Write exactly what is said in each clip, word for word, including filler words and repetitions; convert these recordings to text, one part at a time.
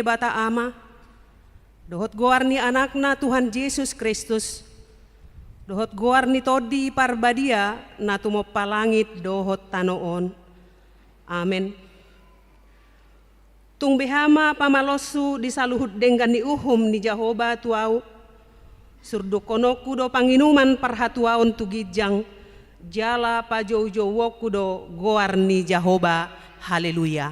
Debata Ama, dohot goar ni Anakna Tuhan Jesus Kristus, dohot goar ni Tondi Parbadia na tumompa langit dohot tano on. Amen. Tung beha ma pamaloshu di saluhut denggan ni uhum ni Jahowa tu ahu, surdukkononku do panginuman parhatuaon tu ginjang, jala pajoujouonku do goar ni Jahowa. Haleluya.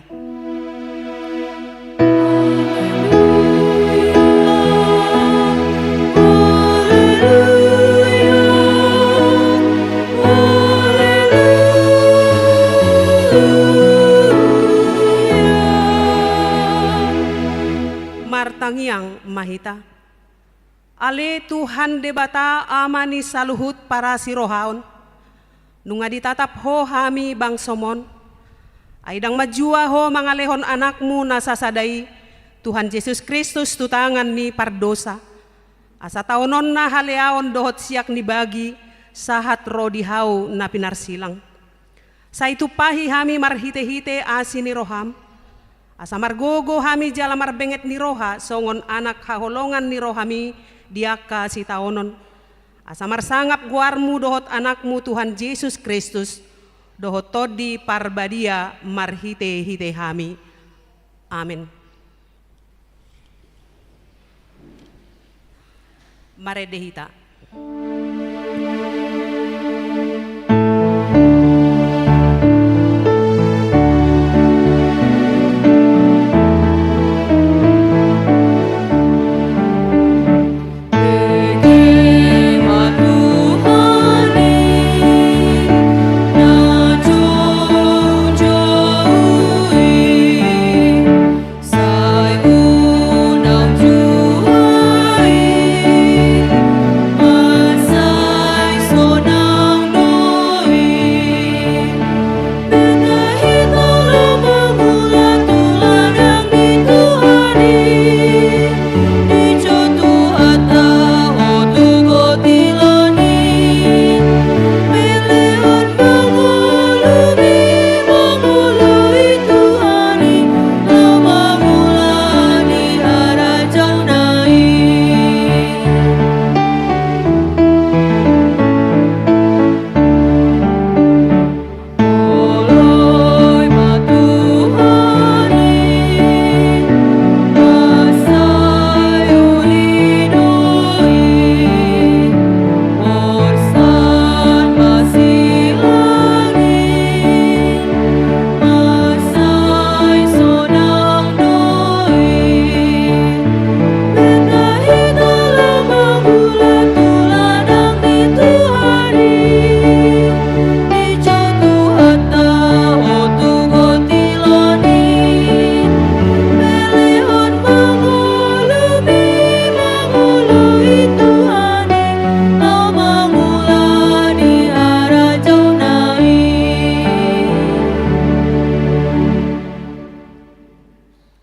Martangiang ma hita. Ale Tuhan Debata, Ama ni saluhut parasirohaon, nunga ditatap Ho hami bangsoM on. Ai ndang manjua Ho mangalehon Anakmu na sasada i, Tuhan Jesus Kristus, tu tangan ni pardosa, asa taononna haleaon dohot siak ni bagi, sahat ro di hau na pinarsilang. Sai tumpahi hami marhitehite asi ni rohaM, asa margogo hami jala marbenget ni roha songon anak haholongan ni rohaMi di angka sitaonon, asa marsangap goarMu dohot Anakmu Tuhan Jesus Kristus, dohot Tondi Parbadia marhitehite hami. Amen. Marende hita.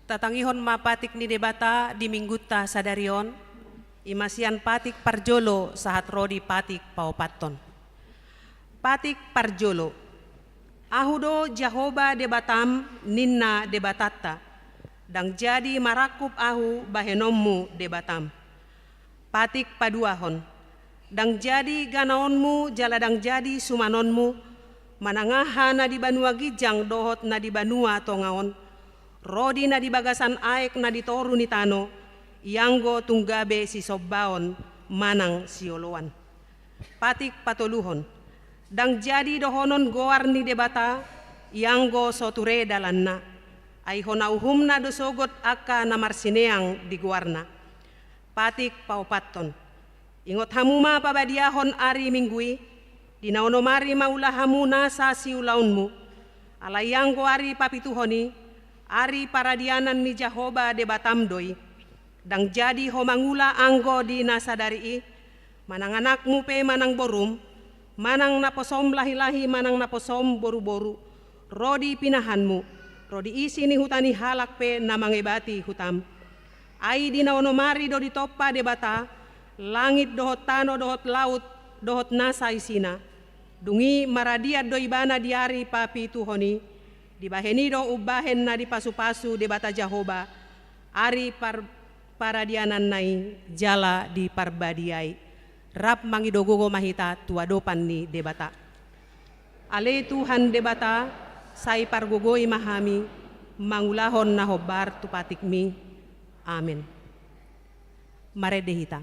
Tatangihon ma patik ni Debata di minggunta sadari on, i ma sian patik parjolo sahat ro di patik paopathon. Patik parjolo. Ahu do Jahowa Debatam, ninna Debatanta, ndang jadi marangkup ahu bahenonmu Debatam. Patik paduahon. Ndang jadi ganaonmu jala ndang jadi sumanonmu, manang aha na di banua ginjang dohot na di banua tonga on, ro di na di bagasan aek na di toru ni tano, ianggo tung gabe sisombaon manang sioloan. Patik patoluhon. Ndang jadi dohonon goar ni Debata, ianggo so ture dalanna, ai hona uhumna do sogot angka na marsineang di goarna. Patik paopathon. Ingot hamu ma pabadiahon ari Minggu i, di na onom ari ma ula hamu nasa siulaonmu. Alai anggo ari papituhon i, ari paradianan ni Jahowa Debatam do i. Ndang jadi ho mangula anggo di na sadari i, manang anakmu pe manang borum, manang naposom lahilahi manang naposom boruboru, ro di pinahanmu, ro di isi ni huta ni halak pe na mangebati hutam. Ai di na onom ari do ditompa Debata langit dohot tano dohot laut dohot nasa isina. Dung i maradian do ibana di ari papituhon i, dibahen i do umbahen na dipasupasu Debata Jahowa. ari par-, paradiananna i jala diparbadiai. Rap mangido gogo ma hita tu adopan ni Debata. Ale Tuhan Debata, sai pargogoi ma hami mangulahon na hombar tu patikMi. Amen. Marende hita.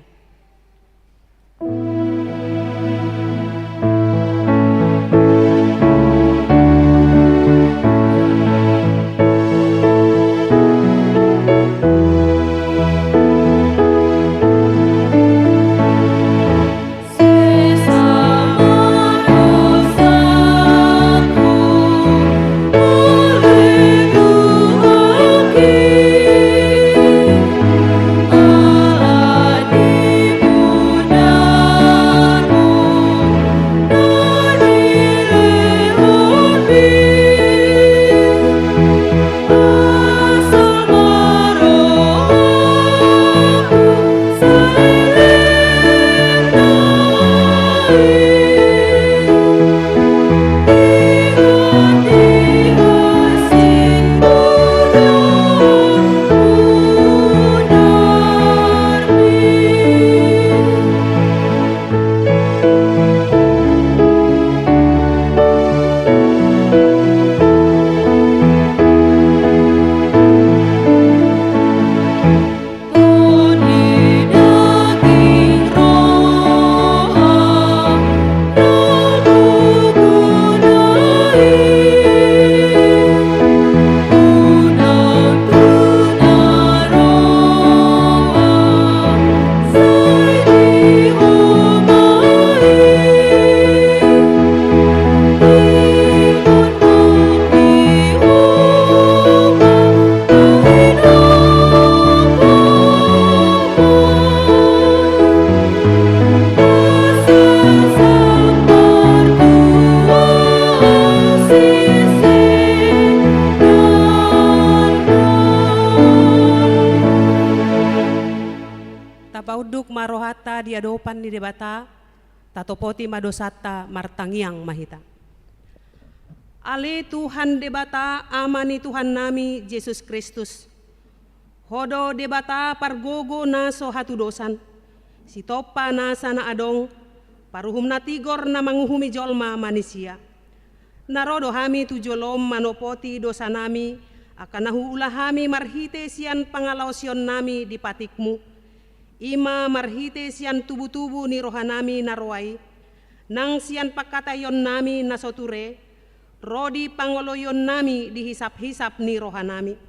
Tapaunduk ma rohanta di adopan ni Debata, tatopoti ma dosanta, martangiang ma hita. Ale Tuhan Debata, Ama ni Tuhannami Jesus Kristus, Ho do Debata pargogo na so hatudosan, sitompa nasa na adong, paruhum na tigor na manguhumi jolma manisia. Na ro do hami tu jolom manopoti dosanami, angka na huula hami marhite sian pangalaosionnami di patikMu. I ma marhite sian tubutubu ni rohanami na roa i, nang sian pangkataionnami na so ture, ro di pangoloionnami di hisaphisap ni rohanami.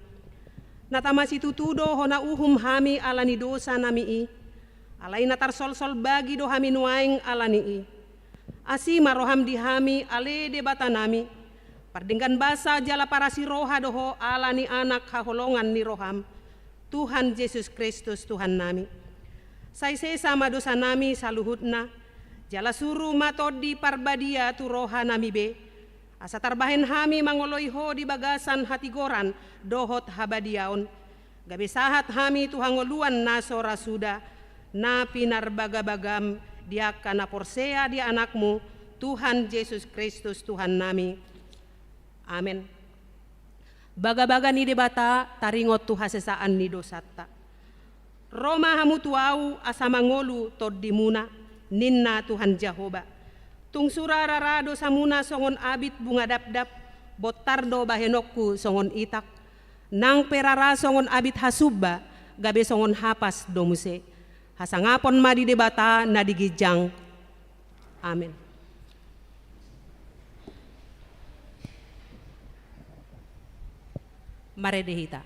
Na tama situtu do hona uhum hami ala ni dosanami i, alai na tarsolsol bagi do hami nuaeng ala ni i. Asi ma roham di hami, ale Debatanami, pardenggan basa jala parasi roha do Ho ala ni Anak haholongan ni roham, Tuhan Jesus Kristus Tuhannami. Sai sesa ma dosanami saluhutna, jala suru ma Tondi Parbadia tu rohanami be, asa tarbahen hami mangoloi Ho di bagasan hatigoran dohot habadiaon, gabe sahat hami tu hangoluan na so ra suda, na pinarbagabagam di angka na porsea di AnakMu, Tuhan Jesus Kristus Tuhannami. Amen. Bagabaga ni Debata taringot tu hasesaan ni dosanta. Ro ma hamu tu Ahu asa mangolu tondimuna, ninna Tuhan Jahowa. Tung sura rara dosamuna songon abit bunga dapdap, bontar do bahenonku songon itak. Nang pe rara songon abit hasumba, gabe songon hapas do muse. Hasangapon ma di Debata na di ginjang. Amen. Marende hita.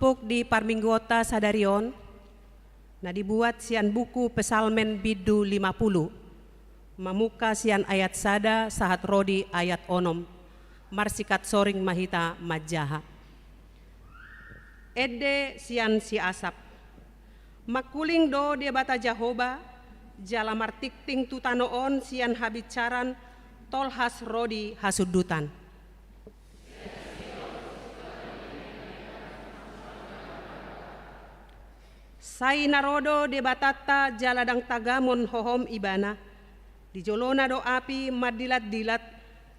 Puk di parmingguonta sadari on, na dibuat sian buku Psalmen bindu lima pulu, mamungka sian ayat sada sahat ro di ayat onom, marsikat soring ma hita manjaha. Ende sian si Asap. Mangkuling do Debata Jahowa, jala martingting tu tano on sian habinsaran, tolhas ro di hasundutan. Sai na ro do Debatanta jala ndang tagamon hohom Ibana. Di jolona do api mandilatdilat,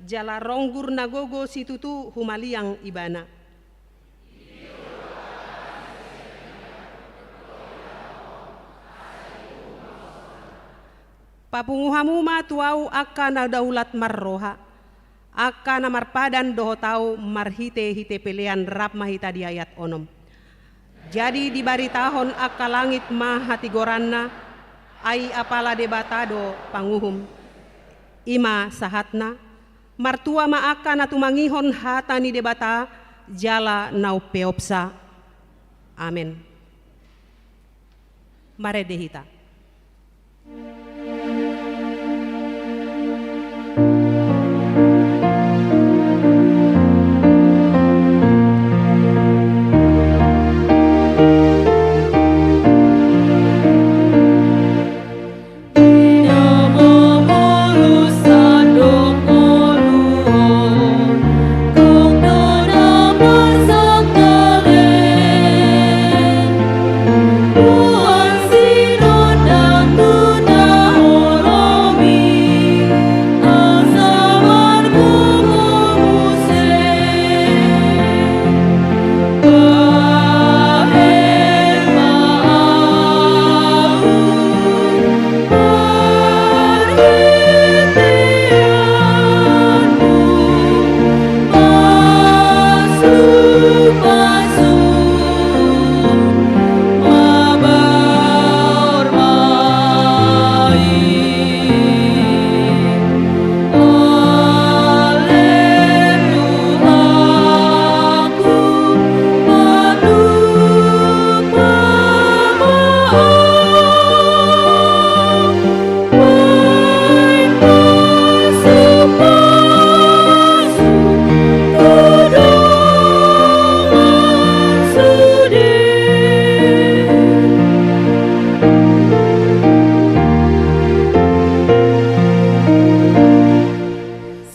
jala ronggur na gogo situtu humaliang Ibana. Papungu hamu ma tu ahu angka na daulat marroha, angka na marpadan dohot ahu marhitehite pelean, rap ma hita di ayat onom. Jadi dibaritahon angka langit ma hatigoranna, ai apala Debata do panguhum. I ma sahatna, martua ma angka na tumangihon hata ni Debata jala na umpeopsa. Amen. Marende hita.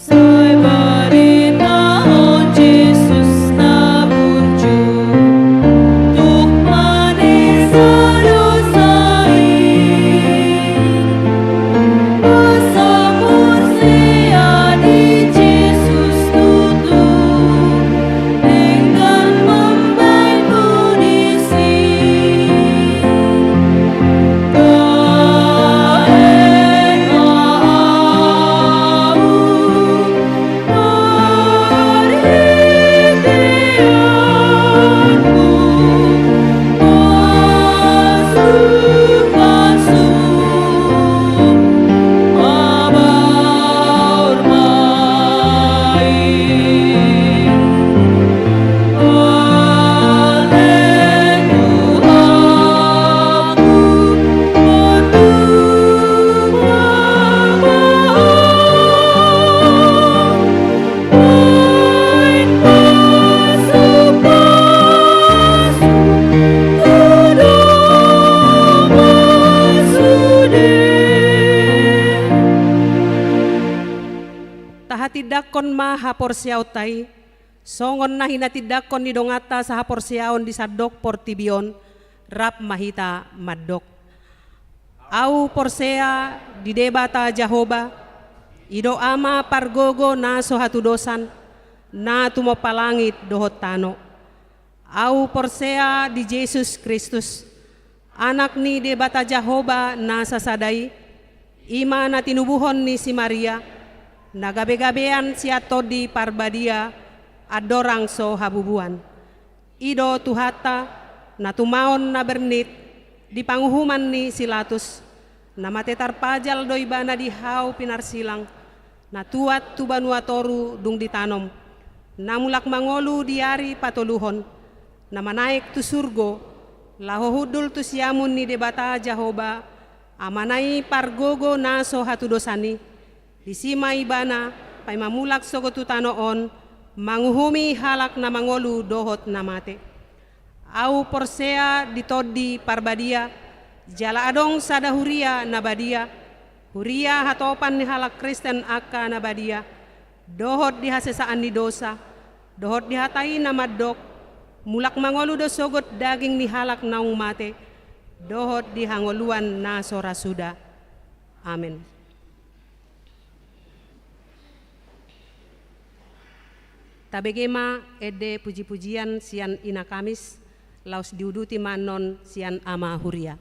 Sai baritahon Jesus na burju, tuk manesa dosa i. Asa porsea di Jesus tutu, denggan mambaen punisi. Tahatindangkon ma haporseaonta i, songon na hinatindangkon ni donganta sahaporseaon di sandok portibi on, rap ma hita mandok. Ahu porsea di Debata Jahowa, i do Ama pargogo na so hatudosan, na tumompa langit dohot tano. Ahu porsea di Jesus Kristus, Anak ni Debata Jahowa na sasada i, i ma na tinubuhon ni si Maria, na gabegabean sian Tondi Parbadia, andorang so habubuan. I do Tuhanta, na tumaon na bernit di panguhuman ni si Latus, na mate tarpajal do Ibana di hau pinarsilang, na tuat tu banua toru dung ditanom, na mulak mangolu di ari patoluhon, na manaek tu surgo, laho hundul tu siamun ni Debata Jahowa, Amana i pargogo na so hatudosan i. Disi ma Ibana paima mulak sogot tu tano on, manguhumi halak na mangolu dohot na mate. Ahu porsea di Tondi Parbadia, jala adong sada huria na badia, huria hatopan ni halak Kristen angka na badia, dohot di hasesaan ni dosa, dohot di hata i na mandok, mulak mangolu do sogot daging ni halak naung mate, dohot di hangoluan na so ra suda. Amen. Tabege ma ende puji-pujian sian Ina Kamis, laos diuduti ma annon sian Ama Huria.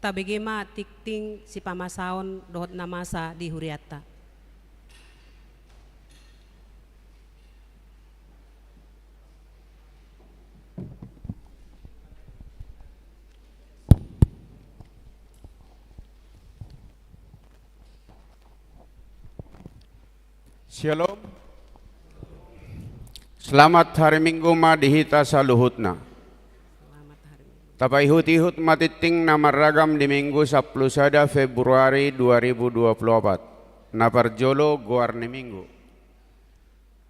Tabege ma tingting sipamasaon dohot na masa di hurianta. Syalom. Selamat hari Minggu ma di hita saluhutna. Tapaihut-ihut ma tingting na marragam di Minggu sampulu sada Februari dua ribu dua puluh opat. Na parjolo, goar ni Minggu.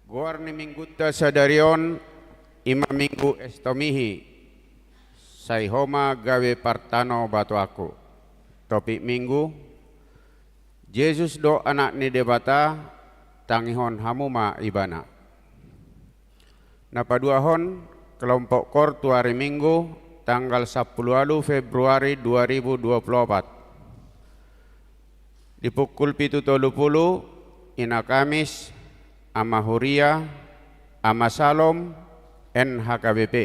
Goar ni Minggunta sadari on i ma Minggu Estomihi, sai ho ma gabe partanobatoanku. Topik Minggu: Jesus do Anak ni Debata, tangihon hamu ma Ibana. Na paduahon, kelompok kor tu ari Minggu, tanggal sampulu ualu Februari dua ribu dua puluh opat. Di pukul pitu tolu pulu, Ina Kamis, Ama Huria, Ama Salom, N H K B P.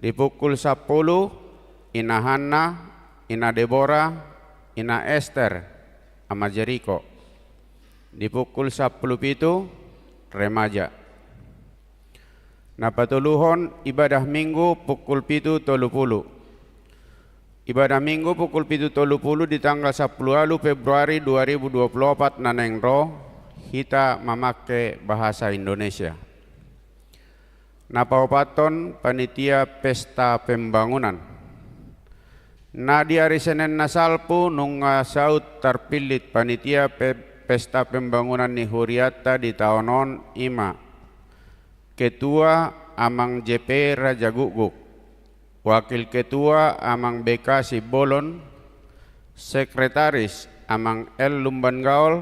Di pukul sampulu, Ina Hanna, Ina Debora, Ina Ester, Ama Jeriko. Di pukul sampulu pitu, remaja. Na patoluhon, ibadah Minggu pukul pitu tolu pulu. Ibadah Minggu pukul pitu tolu pulu di tanggal sampulu ualu Februari dua ribu dua puluh opat na naeng ro, hita mamangke bahasa Indonesia. Na paopathon, panitia pesta pembangunan. Na di ari Senen na salpu nunga saut tarpillit panitia pe-, pesta pembangunan ni hurianta di taon on i ma: Ketua, Amang J P Rajagukguk. Wakil Ketua, Amang B K Simbolon. Sekretaris, Amang L Lumbangaol.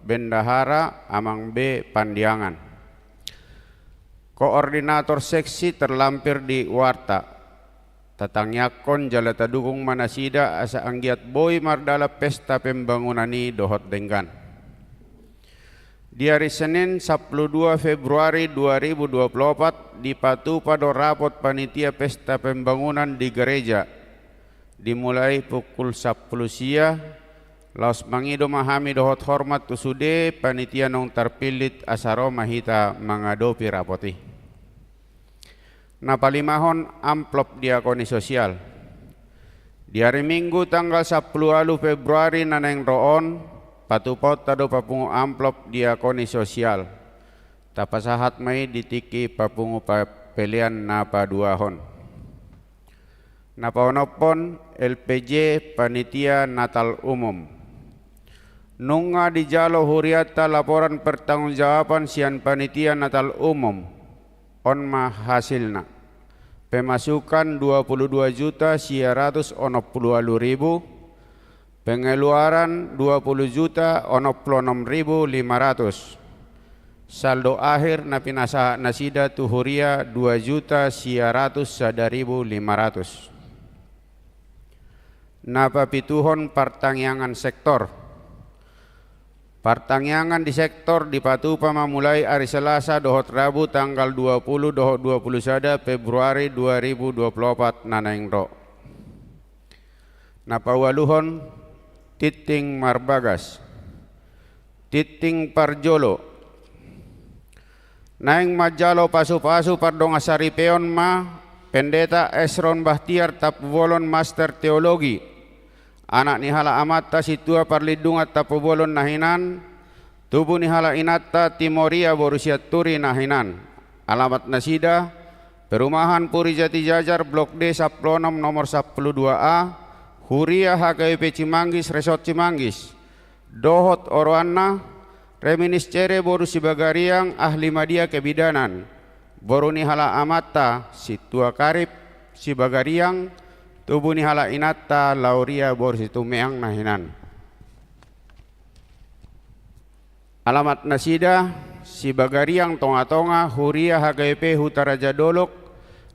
Bendahara, Amang B Pandiangan. Koordinator seksi terlampir di Warta. Tatangiangkon jala tadukung ma nasida asa anggiat boi mardalan pesta pembangunan i dohot denggan. Di ari Senin, sampulu dua Februari dua ribu dua puluh opat, dipatupa do rapot panitia pesta pembangunan di gareja. Dimulai pukul sampulu sia, laos mangido ma hami dohot hormat tu sude panitia naung tarpillit asa ro ma hita mangadopi rapot i. Na palimahon, amplop diakoni sosial. Di ari Minggu tanggal sampulu ualu Februari na naeng ro on, patupaonta do papungu amplop diakoni sosial. Tapasahat ma i di tingki papungu pa-, pelean na paduahon. Na paonomhon, L P J, panitia Natal umum. Nunga dijalo hurianta laporan pertanggungjawaban sian panitia Natal umum. On ma hasilna: pemasukan dua puluh dua juta sia ratus onom puluh ualu ribu, pengeluaran dua puluh juta onom puluh onom ribu lima ratus. Saldo akhir na pinasahat nasida tu huria dua juta sia ratus sada ribu lima ratus. Na papituhon, partangiangan sektor. Partangiangan di sektor dipatupa ma mulai ari Selasa dohot Rabu tanggal dua puluh dohot dua puluh sada Februari dua ribu dua puluh opat na naeng ro. Na paualuhon, tingting marbagas. Tingting parjolo. Naeng manjalo pasupasu pardongansaripeon ma Pendeta Esron Bahtiar Tampubolon, Master Teologi, anak ni halak amanta Sintua Parlindungan Tampubolon na hinan, tubu ni halak inanta Timoria boru Sianturi na hinan. Alamat nasida: Perumahan Puri Jatijajar, Blok D sampulu onom, nomor sampulu dua A, Huria H K B P Cimanggis, Resort Cimanggis. Dohot oroanna: Reminiscere boru Sibagariang, ahli madia kebidanan, boru ni halak amanta Sintua Karip Sibagariang, tubu ni halak inanta Lauria boru Situmeang na hinan. Alamat nasida: Sibagariang Tongatonga, Huria H K B P Hutaraja Dolok,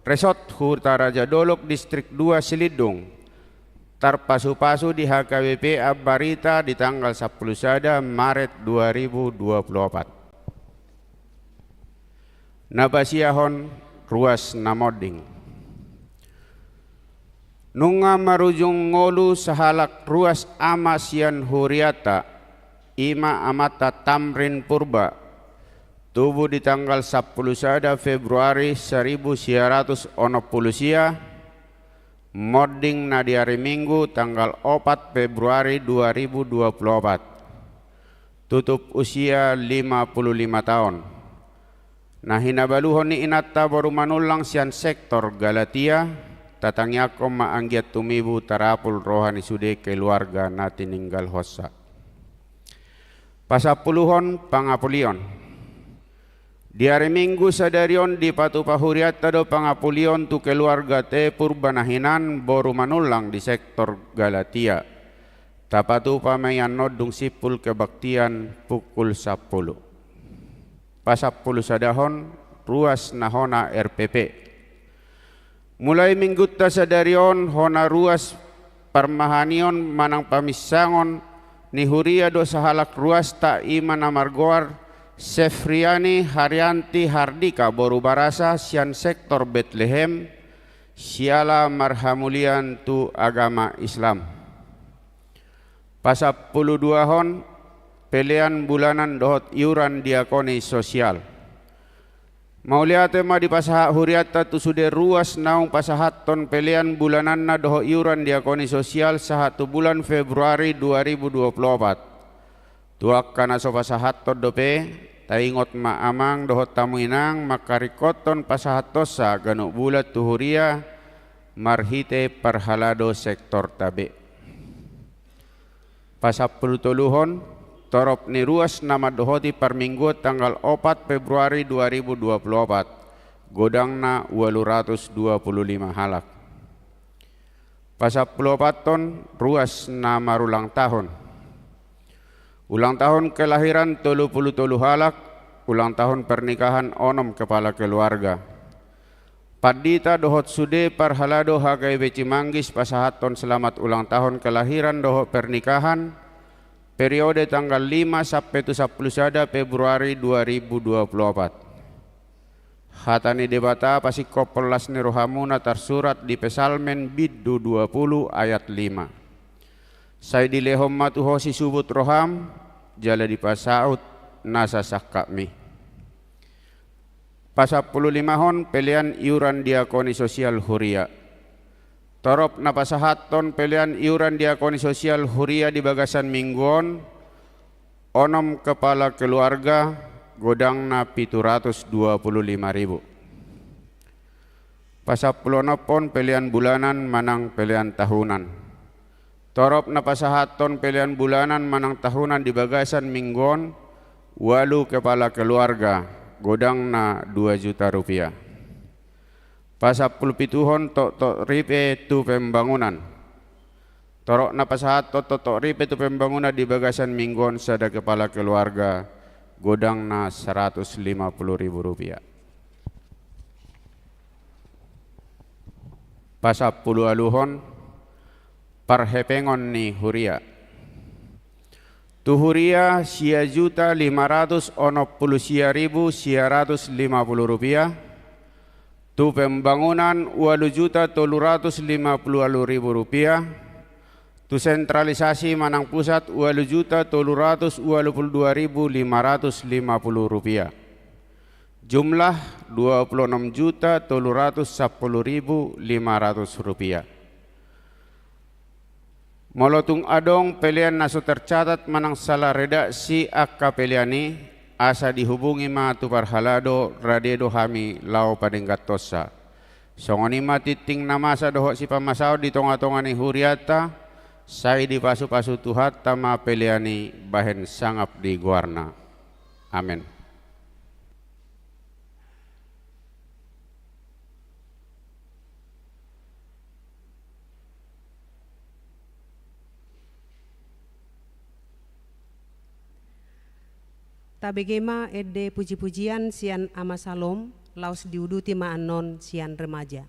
Resort Hutaraja Dolok, Distrik dua Silindung. Tarpasupasu di H K B P Ambarita di tanggal sampulu sada Maret dua ribu dua puluh opat. Na pasiahon, ruas na monding. Nunga marujung ngolu sahalak ruas ama sian hurianta, i ma amanta Tamrin Purba, tubu di tanggal sampulu sada Februari saribu sia ratus onom pulu sia, monding na di ari Minggu tanggal opat Februari dua ribu dua pulu opat. Tutup usia lima pulu lima taon. Na hinabaluhon ni inanta boru Manullang sian sektor Galatia, tatangiangkon ma anggiat tumibu tarapul roha ni sude keluarga na tininggalhonsa. Pasampuluhon pangapulion. Di ari Minggu sadari on dipatupa hurianta do pangapulion tu keluarga T Purba na hinan boru Manullang di sektor Galatia. Tapatupa ma i annon dung simpul kebaktian pukul sampulu. Pasampulu sadahon ruas na hona R P P. Mulai Minggunta sadari on hona ruas parmahanion manang paminsangon ni huria do sahalak ruasta, i ma na margoar Sefriani Haryanti Hardika boru Barasa sian sektor Betlehem, siala marhamulian tu agama Islam. Pasampulu duahon pelean bulanan dohot iuran diakoni sosial. Mauliate ma dipasahat hurianta tu sude ruas naung pasahathon pelean bulananna dohot iuran diakoni sosial sahat tu bulan Februari dua ribu dua pulu opat. Tu angka na so pasahathon dope, taingot ma amang dohot hamu inang mangkaringkothon pasahathonsa ganup bulan tu huria marhite parhalado sektorta be. Pasampulu toluhon, torop ni ruas na mandohoti parmingguon tanggal opat Februari dua ribu dua pulu opat, godangna ualu ratus dua pulu lima halak. Pasampulu opathon, ruas na marulang tahun. Ulang tahun kelahiran tolu pulu tolu halak, ulang tahun pernikahan onom kepala keluarga. Pandita dohot sude parhalado H K B Cimanggis pasahathon selamat ulang tahun kelahiran dohot pernikahan, periode tanggal lima sampe tu sampulu sada Februari dua ribu dua pulu opat. Hata ni Debata pasingkophon las ni rohamuna tarsurat di Psalmen bindu dua pulu ayat lima. Sai dilehon ma tu ho sisubut roham, jala dipasaut nasa sangkapmi. Pasampulu limahon pelean iuran diakoni sosial huria. Torop na pasahathon pelean iuran diakoni sosial huria di bagasan minggu on, onom kepala keluarga, godangna pitu ratus dua pulu lima ribu. Pasampulu onomhon pelean bulanan manang pelean tahunan. Torop na pasahathon pelean bulanan manang tahunan di bagasan minggu on, ualu kepala keluarga, godangna dua juta rupiah. Pasampulu pituhon toktok ripe tu pembangunan. Torop na pasahathon toktok ripe tu pembangunan di bagasan minggu on sada kepala keluarga, godangna saratus lima pulu ribu rupiah. Pasampulu ualuhon, parhepengon ni huria. Tu huria sia juta lima ratus onom pulu sia ribu sia ratus lima pulu rupiah, tu pembangunan ualu juta tolu ratus lima pulu ualu ribu rupiah, tu sentralisasi manang pusat ualu juta tolu ratus ualu pulu dua ribu lima ratus lima pulu rupiah. Jumlah dua pulu onom juta tolu ratus sampulu ribu lima ratus rupiah. Molo tung adong pelean na so tercatat manang salah redaksi angka pelean i, asa dihubungi ma tu parhalado, rade do hami laho padengganhonsa. Songon i ma tingting na masa dohot sipamasaon di tongatonga ni hurianta, sai dipasupasu Tuhanta ma pelean i bahen sangap di goarna. Amen. Tabege ma ende pujipujian sian Ama Salom, laos diuduti ma annon sian remaja.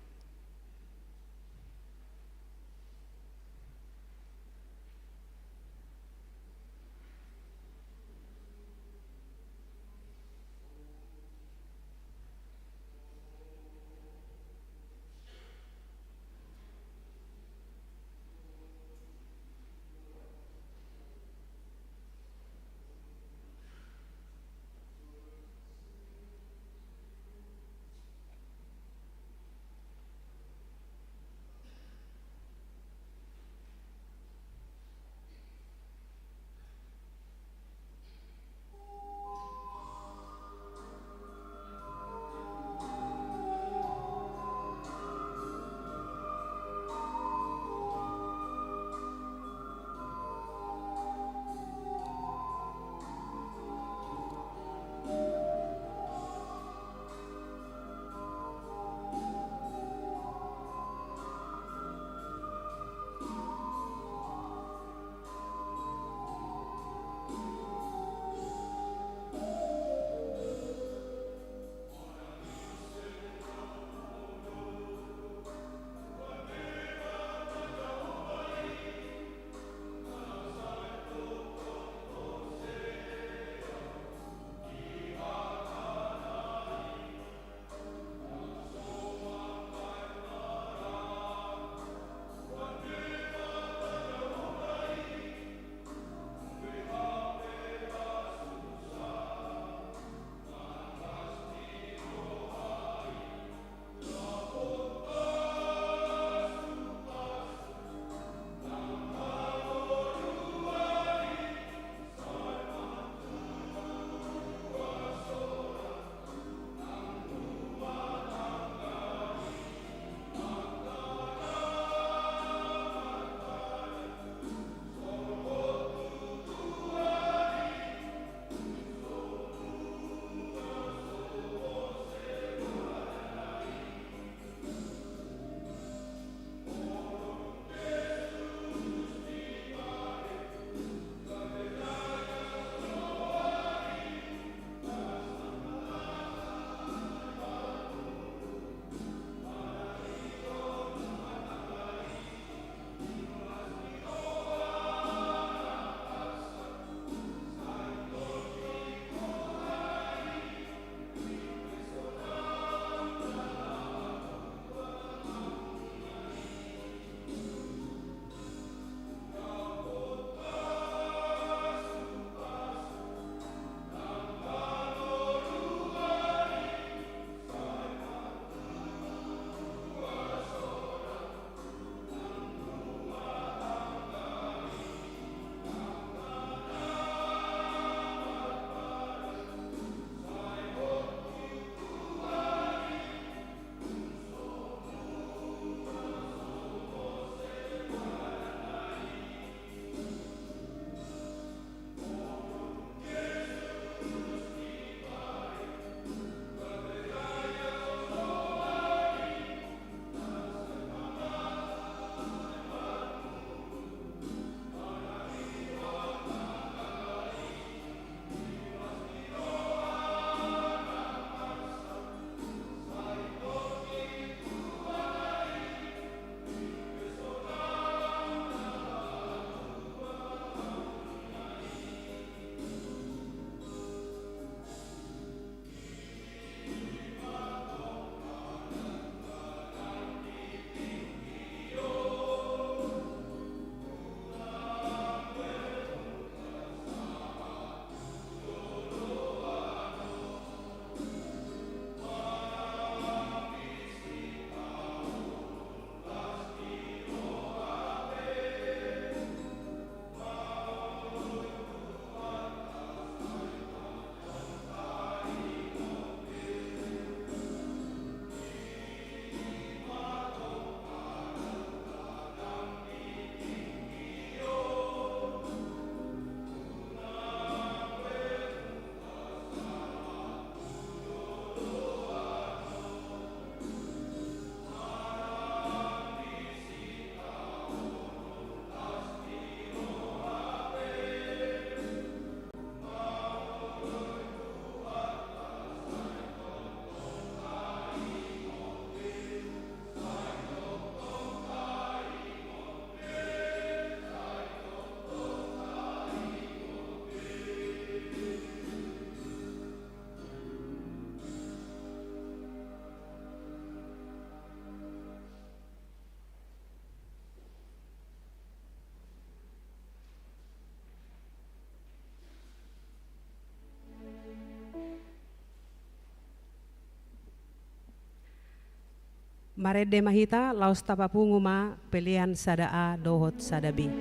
Marende ma hita, laos tapapungu ma pelean sada A dohot sada B.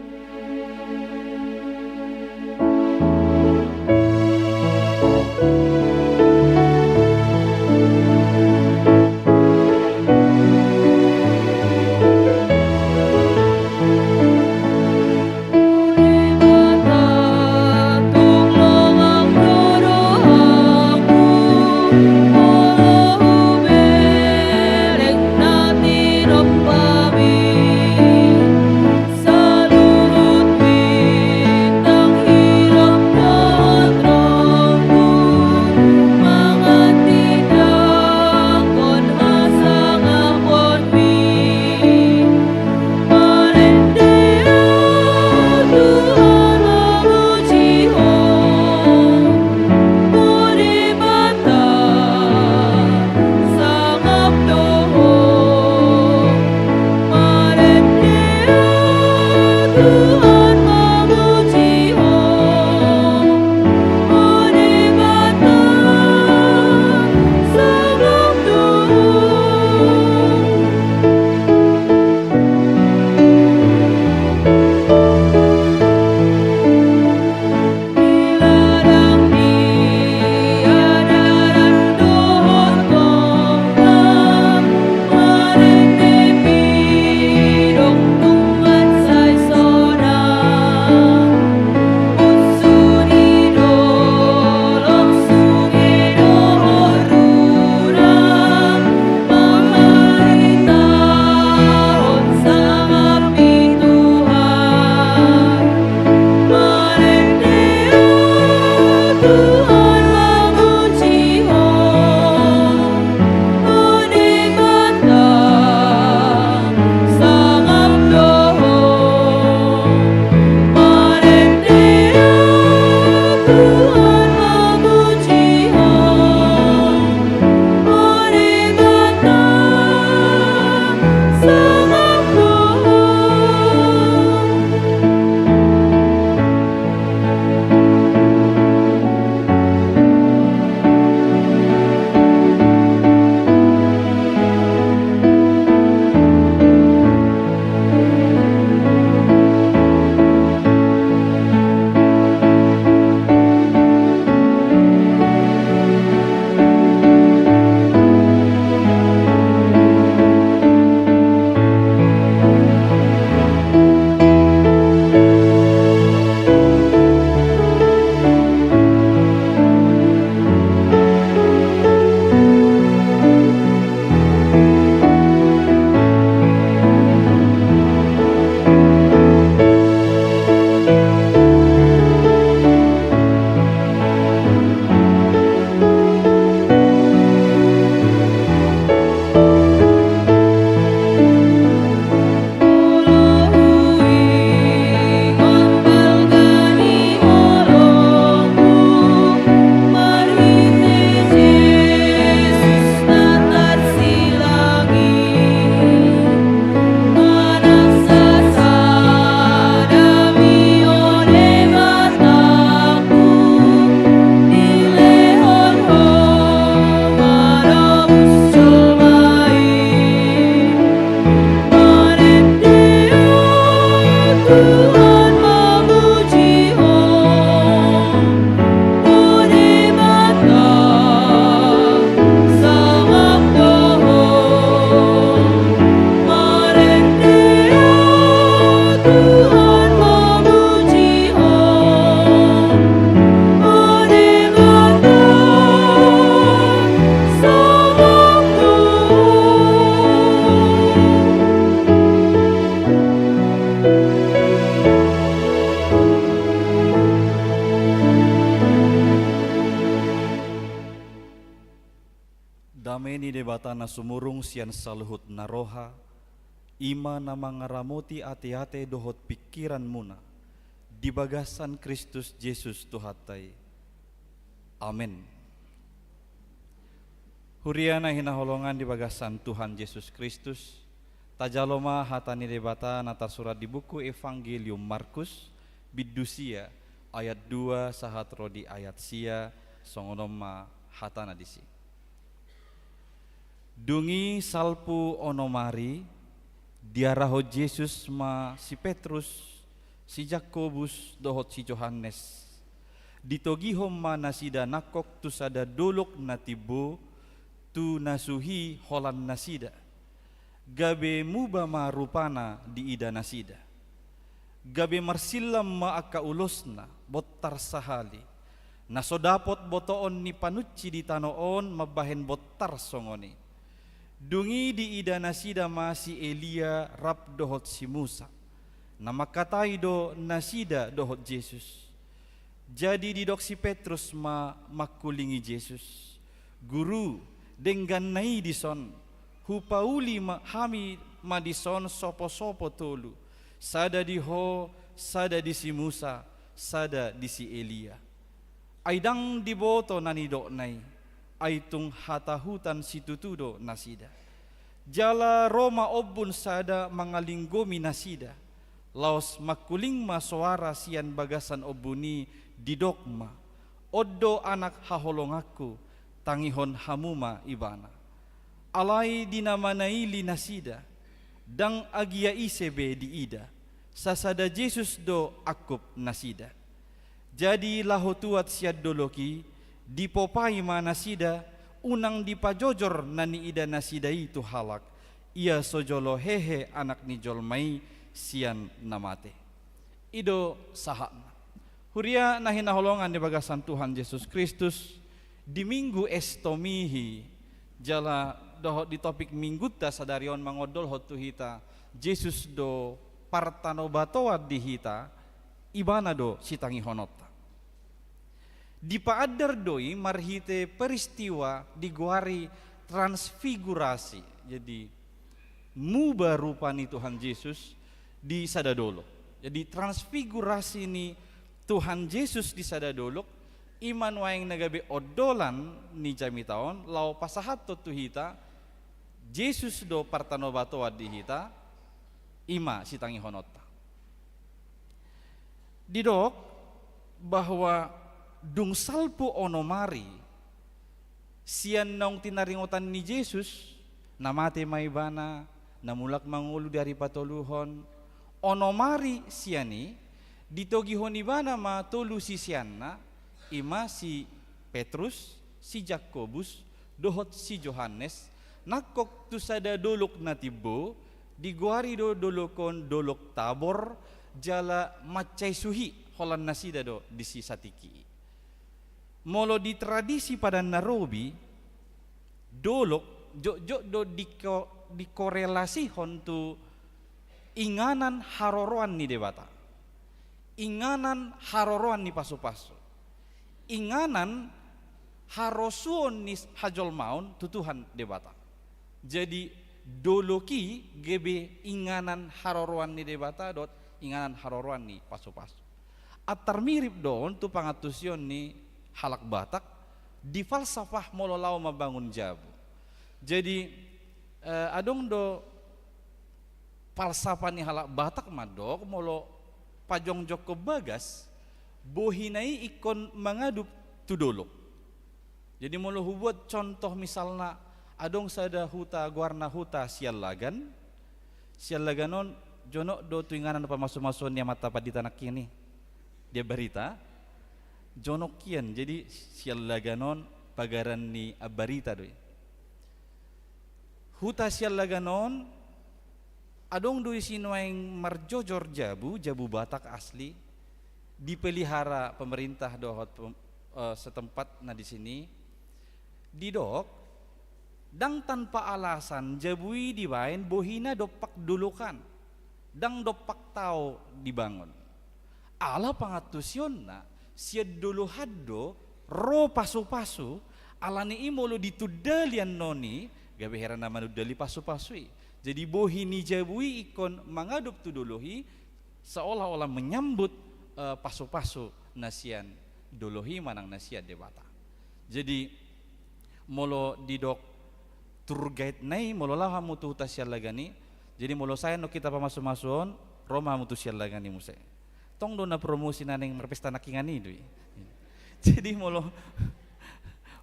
Dame ni Debata na sumurung sian saluhut na roha, i ma na mangaramoti ateate dohot pingkiranmuna di bagasan Kristus Jesus Tuhanta i. Amen. Huria na hinaholongan di bagasan Tuhan Jesus Kristus, tajalo ma hata ni Debata na tarsurat di buku Evangelium Markus, bindu sia, ayat dua sahat ro di ayat sia, songon on ma hatana disi. Dung i salpu onom ari, diarahon Jesus ma si Petrus, si Jakobus dohot si Johannes. Ditogihon ma nasida nangkok tu sada dolok na timbo, tu na suhi holan nasida. Gabe muba ma rupana diida nasida. Gabe marsillam ma angka ulosna, bontar sahali. Na so dapot botoon ni panunci di tano on mambahen bontar songon i. Dung i diida nasida ma si Elia rap dohot si Musa. Na mangkatai do nasida dohot Jesus. Jadi didok si Petrus ma mangkulingi Jesus, "Guru, dengganna i dison, hupauli ma hami ma dison sopo-sopo tolu, sada di Ho, sada di si Musa, sada di si Elia." Ai ndang diboto na nidokna i, ai tung hatahutan situtu do nasida. Jala ro ma ombun sada mangalinggomi nasida. Laos mangkuling ma soara sian bagasan ombun i, didok ma, "On do Anak haholonganku, tangihon hamu ma Ibana." Alai di na manaili nasida, ndang agia ise be diida, sasada Jesus do angkup nasida. Jadi laho tuat sian dolok i, dipopai ma nasida, unang dipajojor na niida nasida i tu halak, ia so jolo hehe Anak ni jolma i sian na mate. I do sahatna. Huria na hinaholongan di bagasan Tuhan Jesus Kristus, di Minggu Estomihi, jala dohot di topik minggunta sadari on mangondolhon tu hita, Jesus do partanobatoan di hita, Ibana do sitangihononta. Dipaandar do i marhite peristiwa digoari transfigurasi. Jadi, muba rupa ni Tuhan Jesus di sada dolok. Jadi, transfigurasi ni Tuhan Jesus di sada dolok, i ma nuaeng na gabe ondolan ni jamita on, laho pasahathon tu hita, Jesus do partanobatoan di hita, i ma sitangihononta. Didok bahwa dung salpu onom ari sian naung tinaringotan ni Jesus, na mate ma Ibana, na mulak mangolu di ari patoluhon, onom ari sian i, ditogihon Ibana ma tolu siseanna, i ma si Petrus, si Jakobus, dohot si Johannes, nangkok tu sada dolok na timbo, digoari do dolok on Dolok Tabor, jala mansai suhi holan nasida do disi satingki i. Molo di tradisi Padan na Robi, dolok jotjot do diko-, dikorelasihon tu inganan haroroan ni Debata. Inganan haroroan ni pasupasu. Inganan harosuon ni hajolmaon tu Tuhan Debata. Jadi, dolok i gabe inganan haroroan ni Debata dohot inganan haroroan ni pasupasu. Antar mirip do on tu pangantusion ni halak Batak di falsafah molo laho mambangun jabu. Jadi, eh, adong do falsafah ni halak Batak mandok molo pajongjongkon bagas, bohina i ingkon mangadup tu dolok. Jadi molo hubuat contoh misalna, adong sada huta goarna Huta Siallagan. Siallagan on jonok do tu inganan pamasumasuon ni amanta pandita nangkin i. Di Ambarita, jonok hian, jadi Siallagan on pagaran ni Ambarita do i. Huta Siallagan on, adong do disi nuaeng marjojor jabu, jabu Batak asli, dipelihara pemerintah dohot pem-, eh, setempat na disi. Didok, ndang tanpa alasan jabu i dibaen bohina dompak dolokan, ndang dompak tao dibangun. Ala pangantusionna, sian dolohan do ro pasupasu, alani i molo ditunda lian on i, gabe hera na manundali pasupasu i. Jadi bohi ni jabu i ingkon mangadup tu dolok i, seolah-olah menyambut, eh, pasupasu na sian dolok i manang na sian Debata. Jadi, molo didok tour guide na i, molo laho hamu tu Huta Siallagan i, jadi molo sae annon hita pamasumasuon, ro ma hamu tu Siallagan i muse. Tong do na promosi na naeng marpesta nangkiningan i do i. Jadi molo,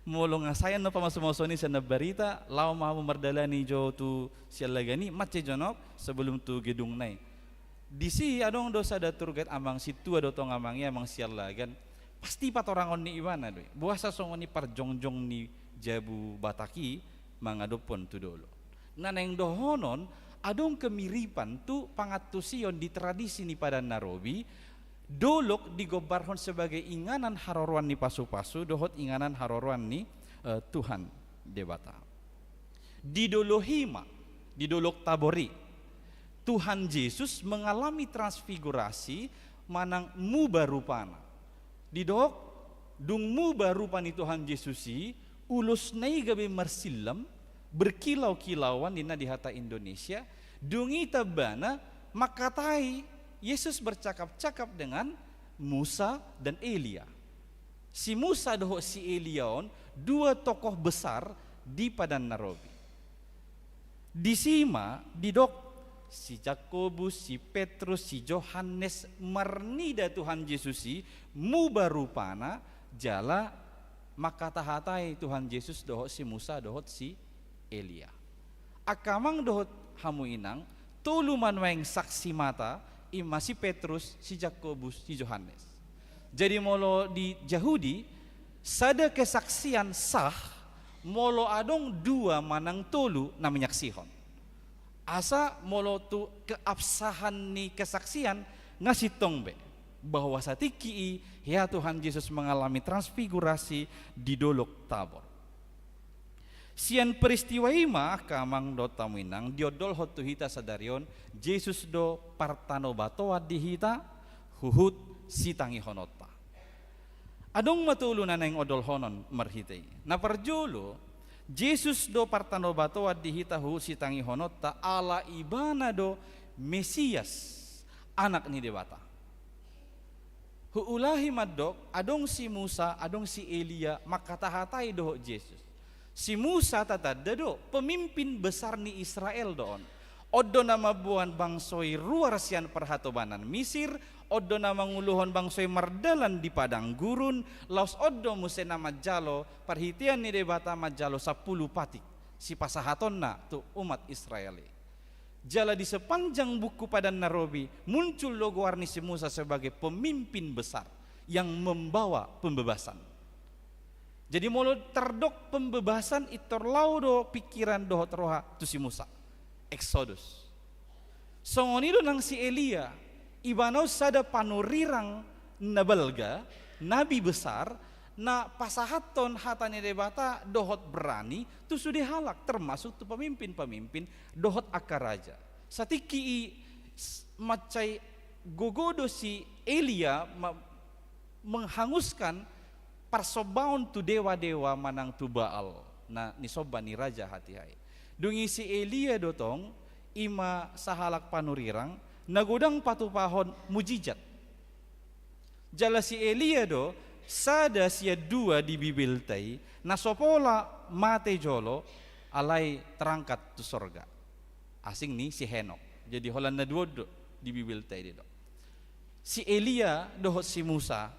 Molo nga sae annon pamasumasuon i sian na barita, laho ma hamu mardalani jo tu siallagan i, mansai jonok sebelum tu gedungna i. Disi adong do sada tour guide amang sintua do tong amang i, amang siallagan. Pasti patorangon ni ibana do i. Boasa songon i parjongjong ni jabu Batak i mangadophon tu dolok. Na naeng dohonon, adong kemiripan tu pangantusion di tradisi ni Padan na Robi, dolok digombarhon sebagai inganan haroroan ni pasupasu dohot inganan haroroan ni, eh, Tuhan Debata. Di dolok i ma, di Dolok Tabor i, Tuhan Jesus mengalami transfigurasi manang muba rupana. Didok, dung muba rupa ni Tuhan Jesus i, ulosna i gabe marsillam, berkilau-kilauan ninna di hata Indonesia, dung i tambana mangkatai, Jesus bercakap-cakap dengan Musa dan Elia. Si Musa dohot si Elia on dua tokoh besar di Padan na Robi. Disi ma didok si Jakobus, si Petrus, si Johannes marnida Tuhan Jesus i muba rupana jala mangkatahatai Tuhan Jesus dohot si Musa dohot si Elia. Angka amang dohot hamu inang, tolu ma nuaeng saksi mata, i ma si Petrus, si Jakobus, si Johannes. Jadi molo di Jahudi, sada kesaksian sah molo adong dua manang tolu na manyaksihon. Asa molo tu keabsahan ni kesaksian nga sintong be bahwa satingki i hea Tuhan Jesus mengalami transfigurasi di Dolok Tabor. Sian peristiwa i ma angka amang dohot hamu inang diondolhon tu hita sadari on, Jesus do partanobatoan di hita huhut sitangihononta. Adong ma tolu na naeng ondolhonon marhite i. Na parjolo, Jesus do partanobatoan di hita huhut sitangihononta ala ibana do Mesias, Anak ni Debata. Huulahi mandok, adong si Musa, adong si Elia mangkatahatai dohot Jesus. Si Musa tatanda do, pemimpin besar ni Israel do on. On do na mamboan bangso i ruar sian parhatobanan Misir, on do na manguluhon bangso i mardalan di padang gurun, laos on do muse na manjalo parhitean ni Debata manjalo sampulu patik sipasahatonna tu umat Israel i. Jala di sepanjang buku Padan na Robi, muncul do goar ni si Musa sebagai pemimpin besar yang membawa pembebasan. Jadi molo tardok pembebasan, pintor laho do pikiran dohot roha tu si Musa. Eksodus. Songon i do nang si Elia, ibana on sada panurirang na balga, nabi besar, na pasahathon hata ni Debata dohot berani tu sude halak, termasuk tu pemimpin-pemimpin dohot angka raja. Satingki i s-, mansai gogo do si Elia ma-, menghanguskan parsombaon tu dewa-dewa manang tu Baal na nisomba ni raja hatiha i. Dung i si Elia do tong, i ma sahalak panurirang na godang patupahon mujizat. Jala si Elia do sada sian dua di Bibelta i na so pola mate jolo alai terangkat tu sorga. Asing ni si Henok. Jadi holan na dua on do di Bibelta i didok. Si Elia dohot si Musa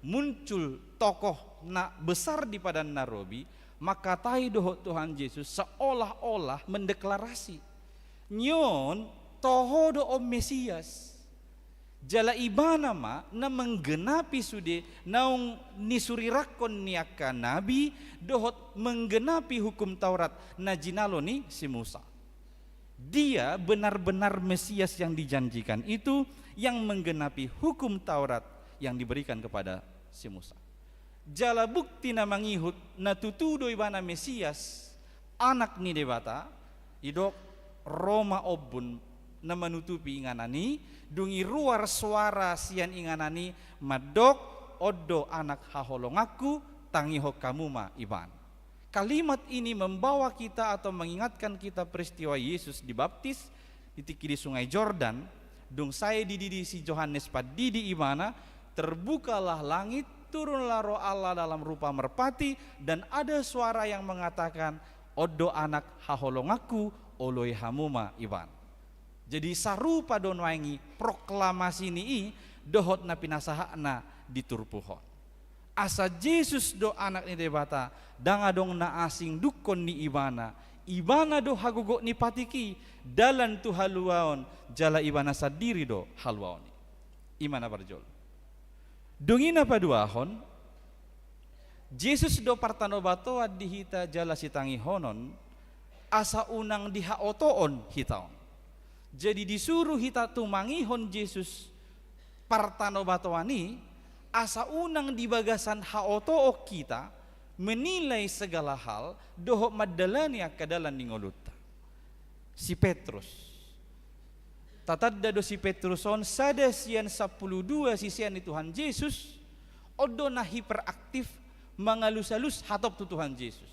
muncul tokoh na besar di Padan na Robi, mangkatai dohot Tuhan Jesus seolah-olah mendeklarasi, "Nion toho do on Mesias." Jala ibana ma na menggenapi sude naung nisurirangkon ni angka nabi dohot menggenapi hukum Taurat na jinalo ni si Musa. Dia benar-benar Mesias yang dijanjikan itu, yang menggenapi hukum Taurat yang diberikan kepada si Musa. Jala bukti na mangihut na tutu do ibana Mesias, Anak ni Debata, didok ro ma ombun na manutupi inganan i, dung i ruar soara sian inganan i mandok, "On do Anak haholonganku, tangihon hamu ma ibana." Kalimat ini membawa kita atau mengingatkan kita peristiwa Yesus dibaptis di tingki di Sungai Jordan, dung sae dididi si Johannes Pandidi ibana, terbukalah langit, turunlah Roh Allah dalam rupa merpati, dan ada suara yang mengatakan, "On do Anak haholonganku, oloi hamu ma ibana." Jadi sarupa do nuaeng i proklamasi ni i dohot na pinasahatna di turpuk on. Asa Jesus do Anak ni Debata, ndang adong na asing dungkon ni Ibana. Ibana do hagogot ni patik i, dalan tu haluaon, jala Ibana sandiri do haluaon i. I ma na parjolo. Dung i na paduahon, Jesus do partanobatoan di hita jala sitangihonon, asa unang dihaotoon hita on. Jadi disuru hita tumangihon Jesus partanobatoan i, asa unang di bagasan haotoon hita menilai segala hal dohot mandalani angka dalan ni ngolunta. Si Petrus. Tatanda do si Petrus on sada sian sampulu dua sisean ni Tuhan Jesus, on do na hiperaktif mangalus-alus hatop tu Tuhan Jesus.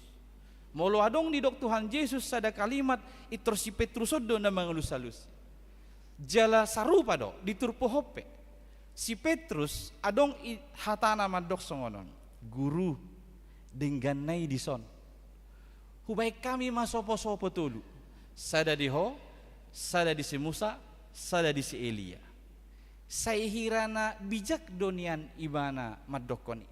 Molo adong didok Tuhan Jesus sada kalimat, intor si Petrus on do na mangalus-alus. Jala sarupa do di turpuk on pe. Si Petrus adong i hatana mandok songon on, "Guru, dengganna i dison. Hubaen hami ma sopo-sopo tolu, sada di Ho, sada di si Musa, sada di si Elia." Sai hira na bijak do nian ibana mandokkon i.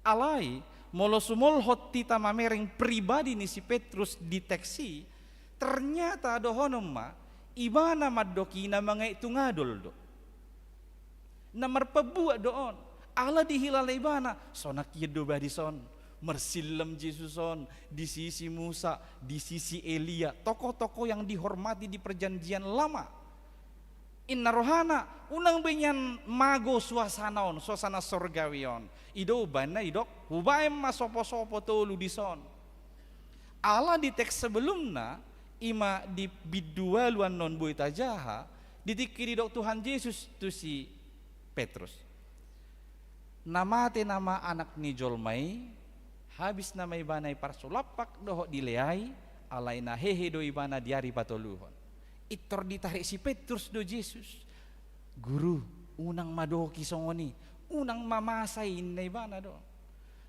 Alai, molo sumolhot hita mamereng pribadi ni si Petrus di teks i, ternyata dohonon ma, ibana mandok i na mangait tungadol do. Na marpabuat do on. Ala dihilala ibana, sonang hian do bah dison. Marsillam Jesus on, disi si Musa, disi si Elia, tokoh-tokoh yang dihormati di Perjanjian Lama. Inna rohana, unang be nian mago suasana on, suasana sorgawi on. I do umbahen na didok, "Hubaen ma sopo-sopo tolu dison." Ala di teks sebelumna, i ma di bindu ualu annon boi tajaha, di tingki didok Tuhan Jesus tu si Petrus, "Na mate nama Anak ni jolma i, habis nama ibana i parsulampak dohot dileai, alai na hehe do ibana di ari patoluhon." Intor ditarik si Petrus do Jesus, "Guru, unang ma dohonon songon i, unang ma masa i," ninna ibana do.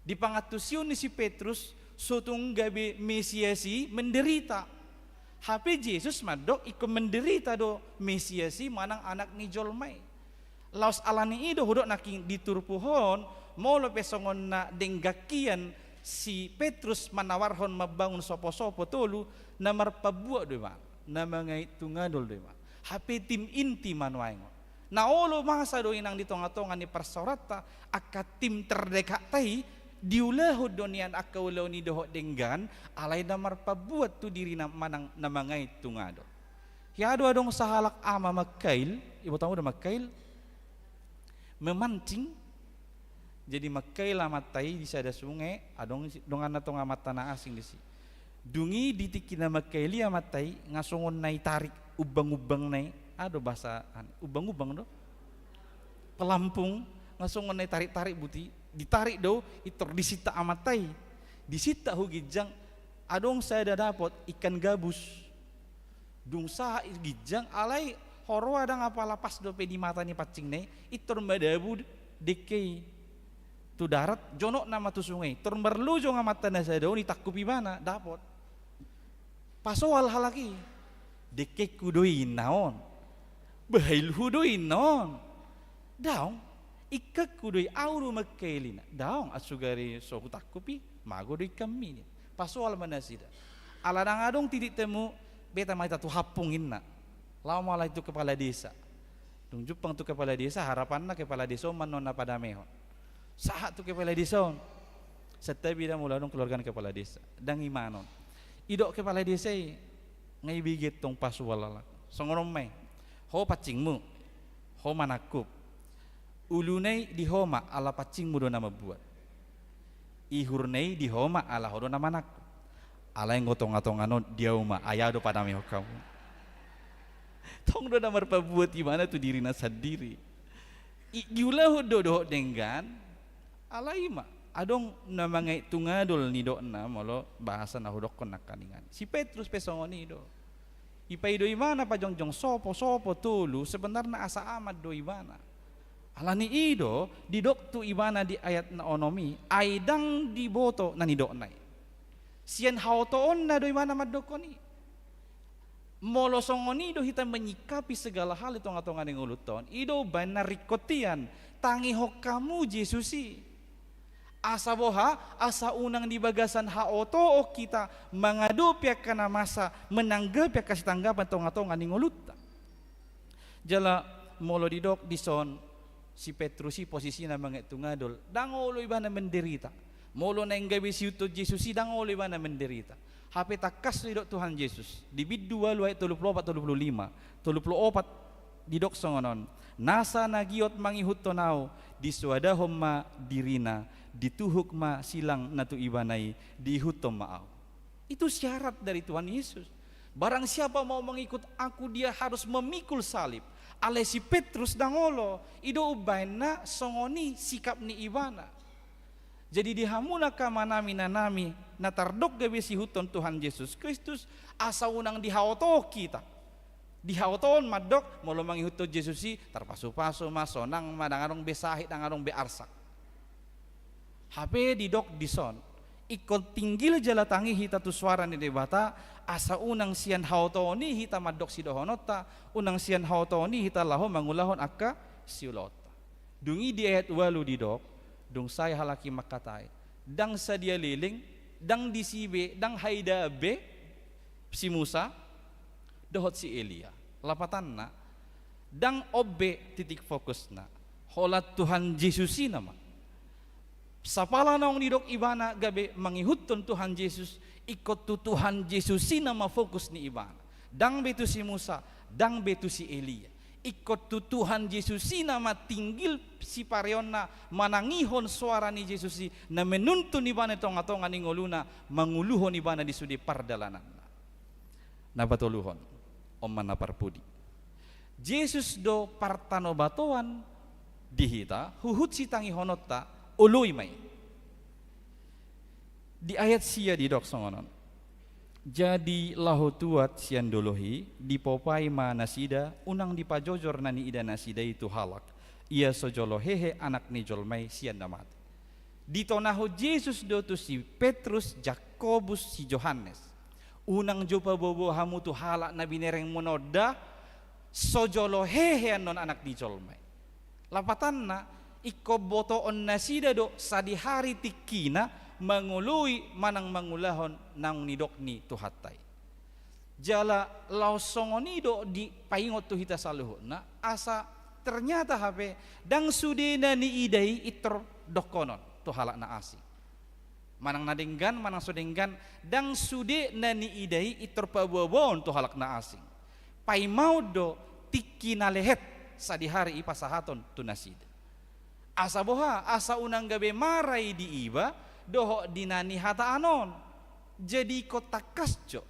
Di pangantusion ni si Petrus, so tung gabe Mesias i menderita. Hape Jesus mandok ingkon menderita do Mesias i manang Anak ni jolma i. Laos ala ni i do hudok nangkin di turpuk on, molo pe songon na denggan hian si Petrus manawarhon mambangun sopo-sopo tolu, na marpabuat do ibana, na mangait tungadol do ibana. Hape tim inti ma nuaeng on. Na olo masa do inang di tonga-tonga ni parsaoranta, angka tim terdekat ta i, diulahon do nian angka ulaon i dohot denggan, alai na marpabuat tu dirina manang na mangait tungadol. Hea do adong sahalak ama mangkail, iboto hamu do mangkail? Memancing. Jadi mangkail amanta i di sada sunge, adong si, donganna tong amanta na asing disi. Dung i di tingki na mangkail i amanta i, nga songon na ditarik umbang-umbangna i, aha do bahasa, an, umbang-umbang do? Pelampung, nga songon na ditarik-tarik buti, ditarik do, intor disintak amanta i. Disintak hu ginjang, adong sada dapot ikan gabus. Dung sahat i ginjang, alai huroha ndang apala pas dope di mata ni pancingna i, intor madabu dengke i tu darat, jonokna ma tu sungai. Intor marlojong amanta na sada on, ditangkup ibana, dapot. Pasoal halak i, "Dengkengku do i," ninna on. "Bahailhu do i," ninna on. "Daong, ikanku do i, au do mangkail i," ninna. "Daong, asa sugari so hutangkup i, mago do ikanmi," ninna. Pasoal ma nasida. "Ala ndang adong titik temu, beta ma hita tu hampung," ninna. Laho ma alai tu kepala desa. Dung jumpang tu kepala desa, harapanna kepala desa on ma annon na padamehon. Sahat tu kepala desa on. Santabi da molo adong keluarga ni kepala desa. Ndang imanon. Didok kepala desa i, nga ibege tong pasoal halak. Songon on ma i. Ho pancingmu. Ho manangkup. Uluna i di ho ma ala pancingmu do na mambuat. Ihurna i di ho ma ala ho do na manangkup. Alai anggo tonga-tonga on di au ma, ai au do padamehon hamu. Tong do na marpabuat ibana tu dirina sandiri. I, diulahon do dohot denggan, alai ma, adong na mangait tungadol nidokna molo bahasa na hudokkon nangkaningan. Si Petrus pe songon i do. Ipaido ibana pajongjong sopo, sopo tolu, sebenarna asa aman do ibana. Ala ni i do, didok tu ibana di ayat na onom i, ai ndang diboto na nidokna i. Sian haotoonna do ibana mandokkon i. Molo songon i do hita menyikapi segala hal di tonga-tonga ni ngolunta on, i do umbahen na ringkot hian, tangihon hamu Jesus i. Asa boha? Asa unang di bagasan haotoon hita mangadopi angka na masa, menanggapi angka sitanggapan tongatonga ni ngolunta. Jala molo didok dison, si Petrus i posisina manget tu ngadol, ndang olo ibana menderita. Molo naeng gabe siihuthon Jesus i, ndang olo ibana menderita. Hape tangkas didok Tuhan Jesus di bindu ualu ayat tolu pulu opat, tolu pulu lima, tolu pulu opat, didok songon on: Nasa na giot mangihuthon Ahu, disoadahon ma dirina, dituhuk ma silang na tu ibana i, diihuthon ma Ahu. Itu syarat dari Tuhan Yesus. Barang siapa mau mengikut Aku, dia harus memikul salib. Alai si Petrus ndang olo, i do umbahen na songon i sikap ni ibana. Jadi di hamu angka amanami, inanami, na tardok gabe siihuthon Tuhan Jesus Kristus, asa unang di haotoon hita. Di haotoon mandok, molo mangihuthon Jesus i, tarpasupasu ma, sonang ma, ndang adong be sahit, ndang adong be arsak. Hape didok dison, ingkon tinggil jala tangi hita tu suara ni Debata, asa unang sian haotoon i hita mandok sidohononta, unang sian haotoon i hita laho mangulahon angka siulaonta. Dung i di ayat ualu didok, dung sae halak i mangkatai, ndang sadia leleng, ndang disi be, ndang haidaan be si Musa dohot si Elia. Lapatanna, ndang on be titik fokusna. Holan Tuhan Jesus i nama. Sapala naung didok ibana gabe mangihuthon Tuhan Jesus, ingkon tu Tuhan Jesus i nama fokus ni ibana. Ndang be tu si Musa, ndang be tu si Elia. Ingkon tu Tuhan Jesus i nama tinggil sipareonna, manangihon suara ni Jesus i na menuntun ibana di tongatonga ni ngoluna, manguluhon ibana di sude pardalananna. Na patoluhon, on ma na parpudi. Jesus do partanobatoan di hita, huhut sitangihononta, oloi ma i. Di ayat sia didok songon on: Jadi laho tuat sian dolok i, dipopai ma nasida, unang dipajojor na niida nasida i tu halak, ia so jolo hehe Anak ni jolma i sian na mate. Ditonahon Jesus do tu si Petrus, Jakobus, si Johannes: Unang jo paboaboa hamu tu halak na binerengmuna on da, so jolo hehe annon Anak ni jolma i. Lapatanna, ingkon botoon nasida do sadihari tingkina mangoloi manang mangulahon naung nidok ni Tuhanta i. Jala laos songon i do dipaingot tu hita saluhutna, asa ternyata hape ndang sude na niida i intor dohonon tu halak na asing. Manang na denggan, manang so denggan, ndang sude na niida i intor paboaboaon tu halak na asing. Paimaon do tingki na lehet sadihari i pasahaton tu nasida. Asa boha? Asa unang gabe mara i di iba dohot di na nihataan on. Jadi ingkon tangkas jo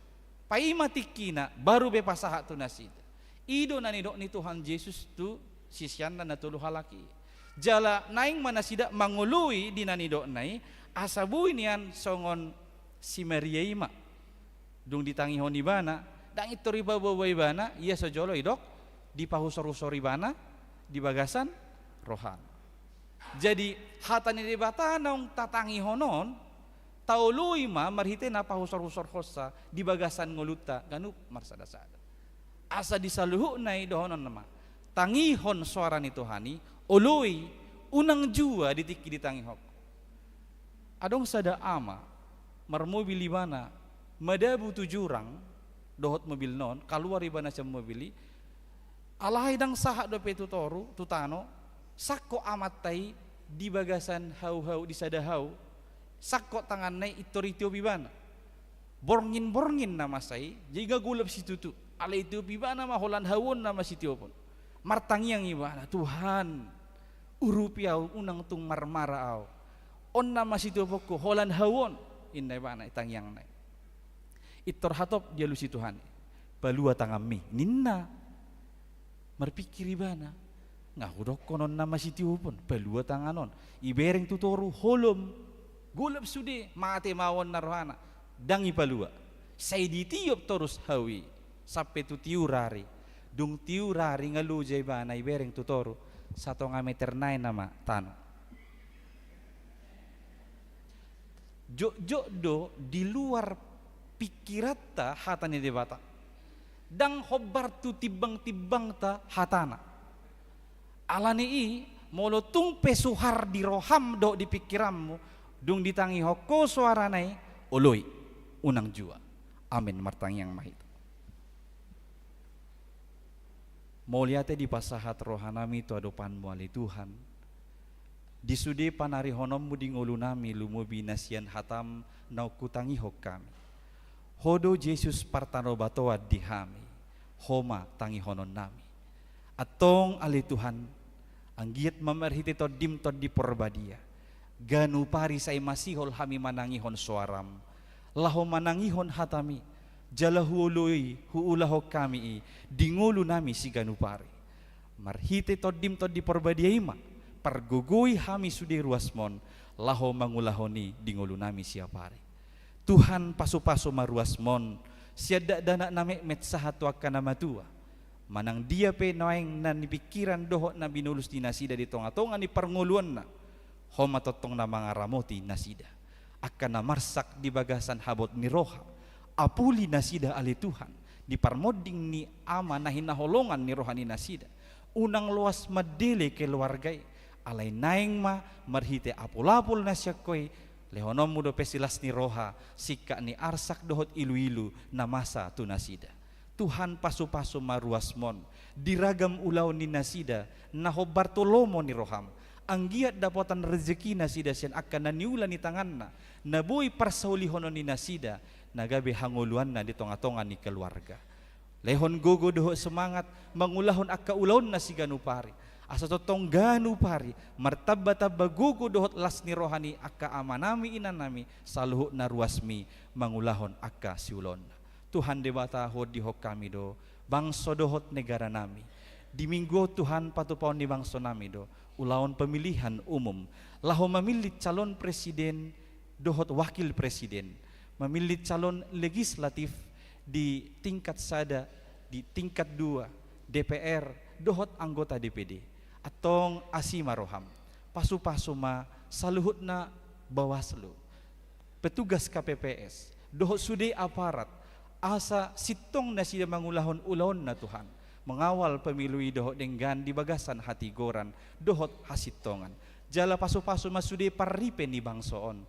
paima tingkina, baru be pasahat tu nasida. I do na nidok ni Tuhan Jesus tu siseanna na tolu halak i. Jala naeng ma nasida mangoloi di na nidokna i, asa boi nian songon si Maria i ma. Dung ditangihon ibana, ndang intor dipaboaboa ibana, ia so jolo didok, dipahusorhusor ibana di bagasan rohana. Jadi hata ni Debata naung tatangihon on, taoloi ma marhite na pahusorhusorhonsa di bagasan ngolunta ganup marsadasada. Asa di saluhutna i dohonon nama: Tangihon soara ni Tuhan i, oloi, unang jua di tingki ditangihon. Adong sada ama, marmobil ibana, madabu tu jurang dohot mobilna on, kaluar ibana sian mobil i, alai ndang sahat dope tu toru, tu tano, sangkot amanta i di bagasan hauhau, di sada hau, sangkot tanganna i, intor ditiop ibana. Borngin-borngin nama sai, jadi nga golap situtu. Alai ditiop ibana ma, holan hau on nama sitiopon. Martangiang ibana: Tuhan, urupi ahu, unang tung marmara ahu. On nama sitioponku, holan hau on, inna ibana i tangiangna i. Intor hatop dialusi Tuhan i: Palua tanganmi, ninna. Marpingkir ibana: Nga hudokkon on nama sitiopon, palua tangan on. Ibereng tu toru, holom. Golap sude, mate ma ahu, ninna rohana. Ndang ipalua. Sai ditiop torus hau i sampe tu tiur ari. Dung tiur ari nga loja ibana, ibereng tu toru, satonga meter nai nama tano. Jotjot do di luar pingkiranta hata ni Debata. Ndang hombar tu timbangtimbangta hatana. Alani i, molo tung pe suhar di roham dohot di pingkiranmu, Dung ditangihon Ho soarana i, oloi, unang jua. Amen. Martangiang ma hita. Mauliate dipasahat rohanami tu adopanMu ale Tuhan, di sude panarihononMu di ngolunami lumobi na sian hataM naung hutangihon hami. Ho do Jesus partanobatoan di hami, Ho ma tangihononnami. Antong ale Tuhan, anggiat ma marhite TondiM Tondi Porbadia, ganup ari sai masihol hami manangihon soaraM, laho manangihon hataMi, jala huoloi huulahon hami i di ngolunami siganup ari. Marhite TondiM Tondi Porbadia i ma, pargogoi hami sude ruasMon, laho mangulahon i di ngolunami siap ari. Tuhan, pasupasu ma ruasMon sian dakdanak na metmet sahat tu angka na matua. Manang dia pe nuaeng na nipingkiran dohot na binolus ni nasida di tongatonga ni parngoluonna, Ho ma tongtong na mangaramoti nasida. Angka na marsak di bagasan habot ni roha, apuli nasida ale Tuhan, di parmonding ni Ama na hinaholongan ni roha ni nasida. Unang loas mandele keluarga i, alai naeng ma marhite apulapul na sian Ho i, lehononMu dope silas ni roha, singkat ni arsak dohot iluilu na masa tu nasida. Tuhan, pasupasu ma ruasMon di ragam ulaon ni nasida na hombar tu lomo ni rohaM. Anggiat dapotan rezeki nasida sian angka na niula ni tanganna, na boi parsaulihonon ni nasida, na gabe hangoluanna di tongatonga ni keluarga. Lehon gogo dohot semangat mangulahon angka ulaonna siganup ari, asa tongtong ganup ari martambatamba gogo dohot las ni roha ni angka amanami inanami saluhutna ruasMi mangulahon angka siulaonna. Tuhan Debata, huondihon hami do bangso dohot negaranami. Di minggu on Tuhan, patupaon ni bangsonami do ulaon pemilihan umum, laho mamillit calon presiden dohot wakil presiden, mamillit calon legislatif di tingkat sada, di tingkat dua, D P R, dohot anggota D P D. Antong asi ma rohaM, pasupasu ma saluhutna Bawaslu, petugas K P P S, dohot sude aparat, asa sintong nasida mangulahon ulaonna Tuhan, mengawal pemilu i dohot denggan di bagasan hatigoran dohot hasintongan. Jala pasupasu ma sude parripe ni bangso on,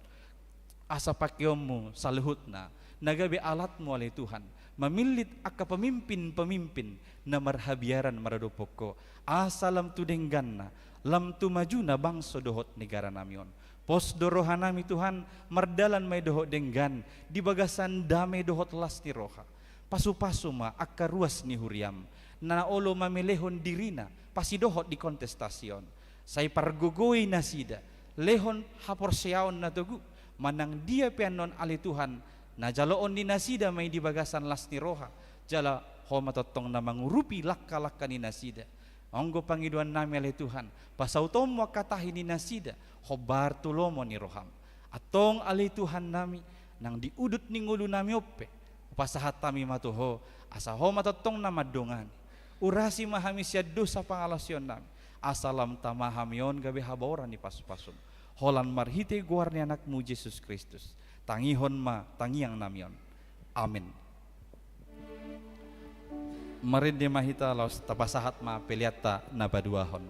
asa pakeonMu saluhutna, na gabe alatMu ale Tuhan, mamillit angka pemimpin-pemimpin na marhabiaran maradophon Ho, asa lam tu dengganna, lam tu majuna bangso dohot negaranami on. Pos do rohanami Tuhan, mardalan ma i dohot denggan di bagasan dame dohot las ni roha. Pasupasu ma angka ruas ni huriaM, na olo mamelehon dirina pasidohot di kontestasi on. Sai pargogoi nasida, lehon haporseaon na togu, manang dia pe annon ale Tuhan, na jaloon ni nasida ma i di bagasan las ni roha, jala Ho ma tongtong na mangurupi langka-langka ni nasida. Anggo pangidoannami ale Tuhan, pasautonMu angka tahi ni nasida hombar tu lomo ni rohaM. Antong ale Tuhannami, nang di udut ni ngolunami on pe, hupasahat hami ma tu Ho, asa Ho ma tongtong na mandongani. Urasi ma hami sian dosa pangalaosionnami, asa lam tama hami on gabe habaoran ni pasupasu-Mu. Holan marhite goar ni AnakMu Jesus Kristus, tangihon ma tangiangnami on. Amen. Marende ma hita laos tapasahat ma peleanta na paduahon.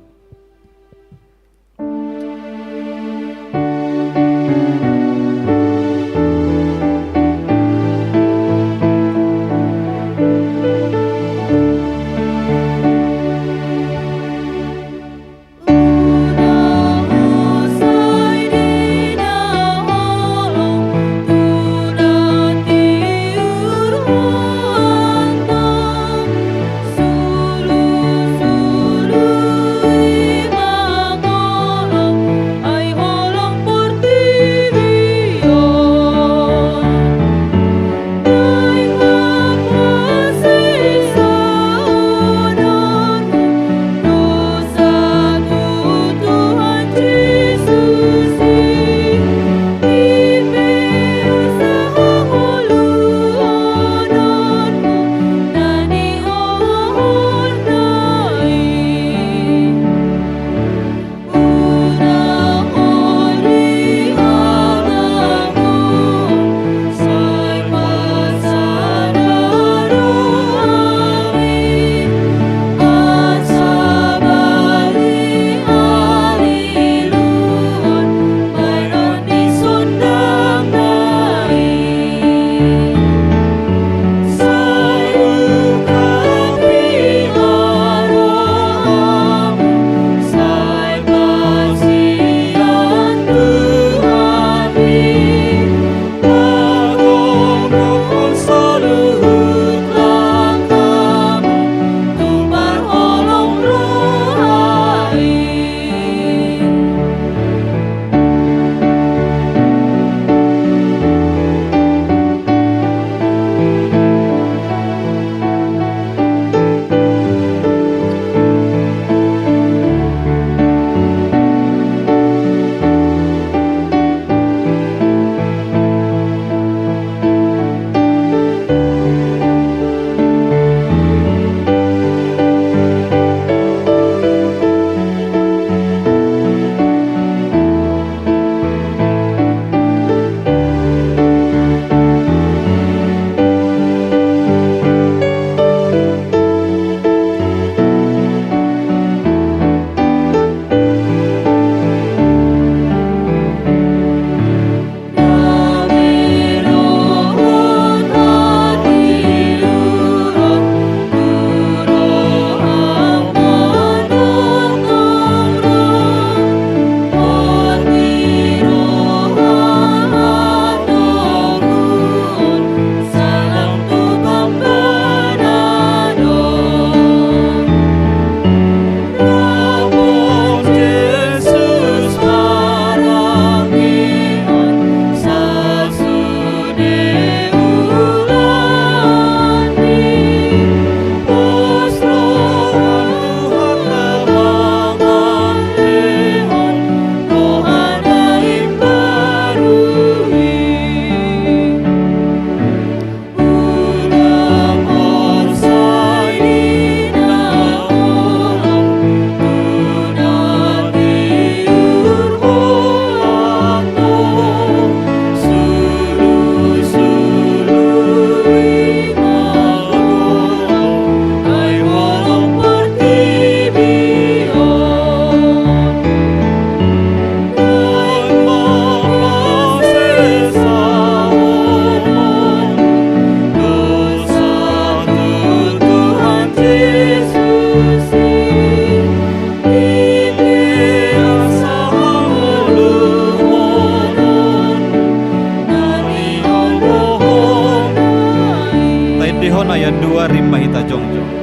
Hona yang dua rim ma hita jongjong.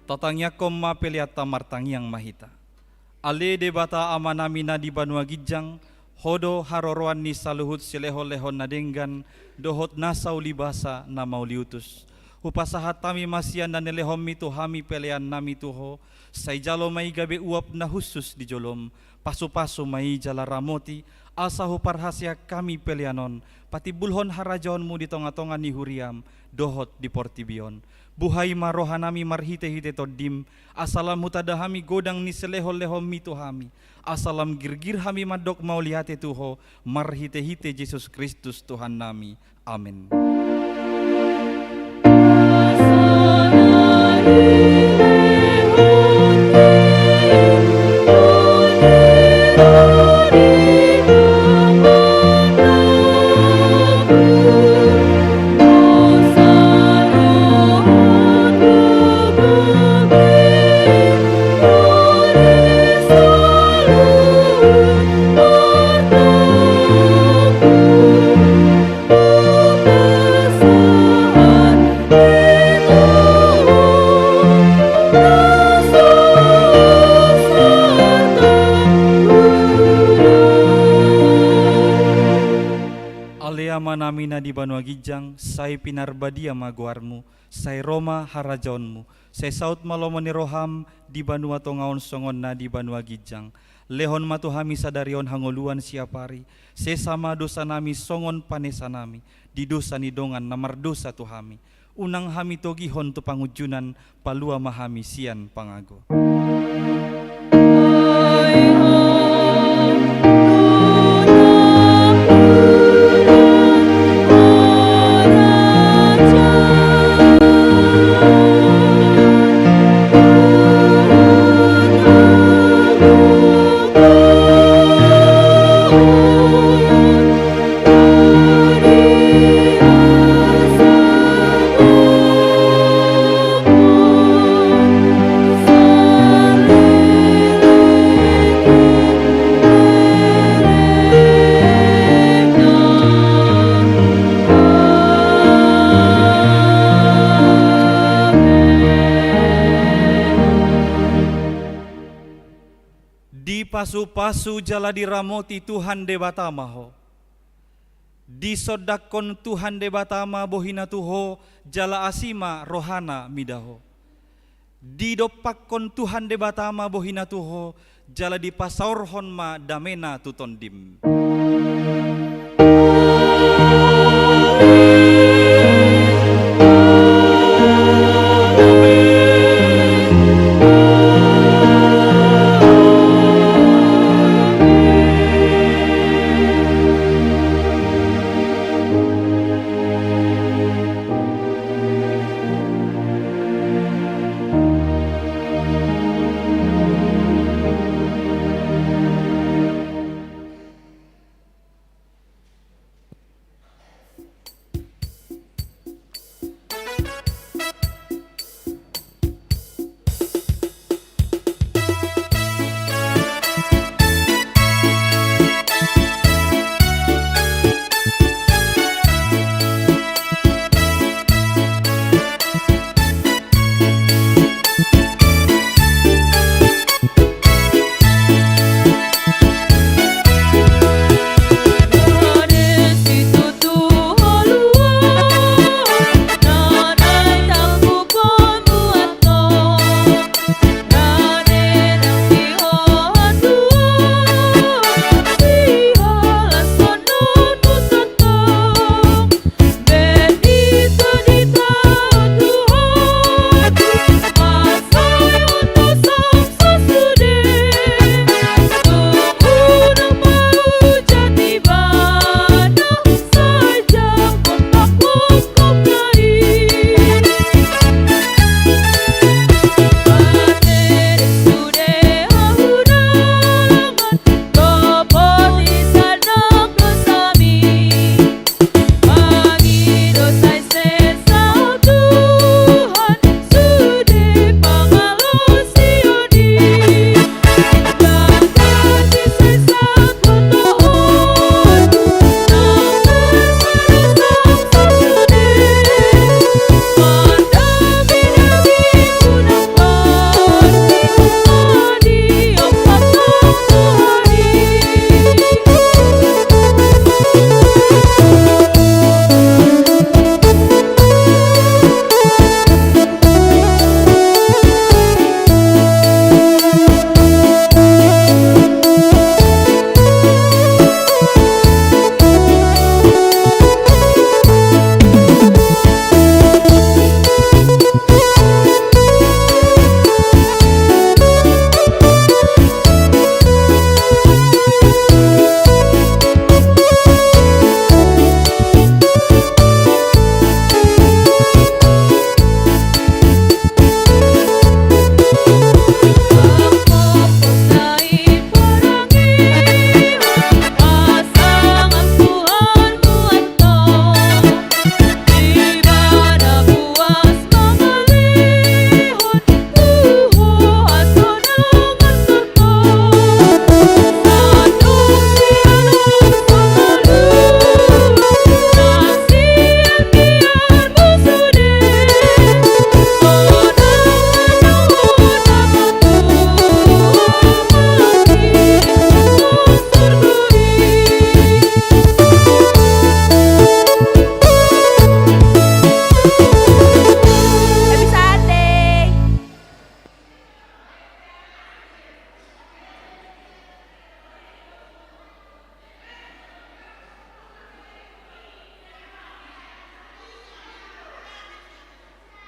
Tatangiangkon ma peleanta, martangiang ma hita. Ale Debata Amanami na di banua ginjang, Ho do haroroan ni saluhut silehonlehon na denggan dohot nasa ulibasa na mauliutus. Hupasahat hami ma sian na nilehonMi tu hami peleannami tu Ho, sai jalo ma i gabe uap na hushus di joloM, pasupasu ma i jala ramoti, asa huparhaseang hami pelean on patimbulhon harajaonMu di tongatonga ni huriaM dohot di portibi on. Buhai ma rohanami marhitehite TondiM, asa lam hutanda hami godang ni silehonlehonMi tu hami, asa lam girgir hami mandok mauliate tu Ho marhitehite Jesus Kristus Tuhannami. Amen. Ale Amanami na di banua ginjang, sai pinarbadia ma goarMu, sai ro ma harajaonMu, sai saut ma lomo ni rohaM di banua tonga on songon na di banua ginjang. Lehon ma tu hami sadari on hangoluan siapari, sesa ma dosanami songon panesanami di dosa ni dongan na mardosa tu hami. Unang hami togihon tu pangunjunan, palua ma hami sian pangago. Dipasupasu jala diramoti Tuhan Debata ma ho. Disondangkon Tuhan Debata ma bohiNa tu ho, jala asi ma rohaNa mida ho. Didompakkon Tuhan Debata ma bohiNa tu ho, jala dipasaorhon ma dameNa tu tondim.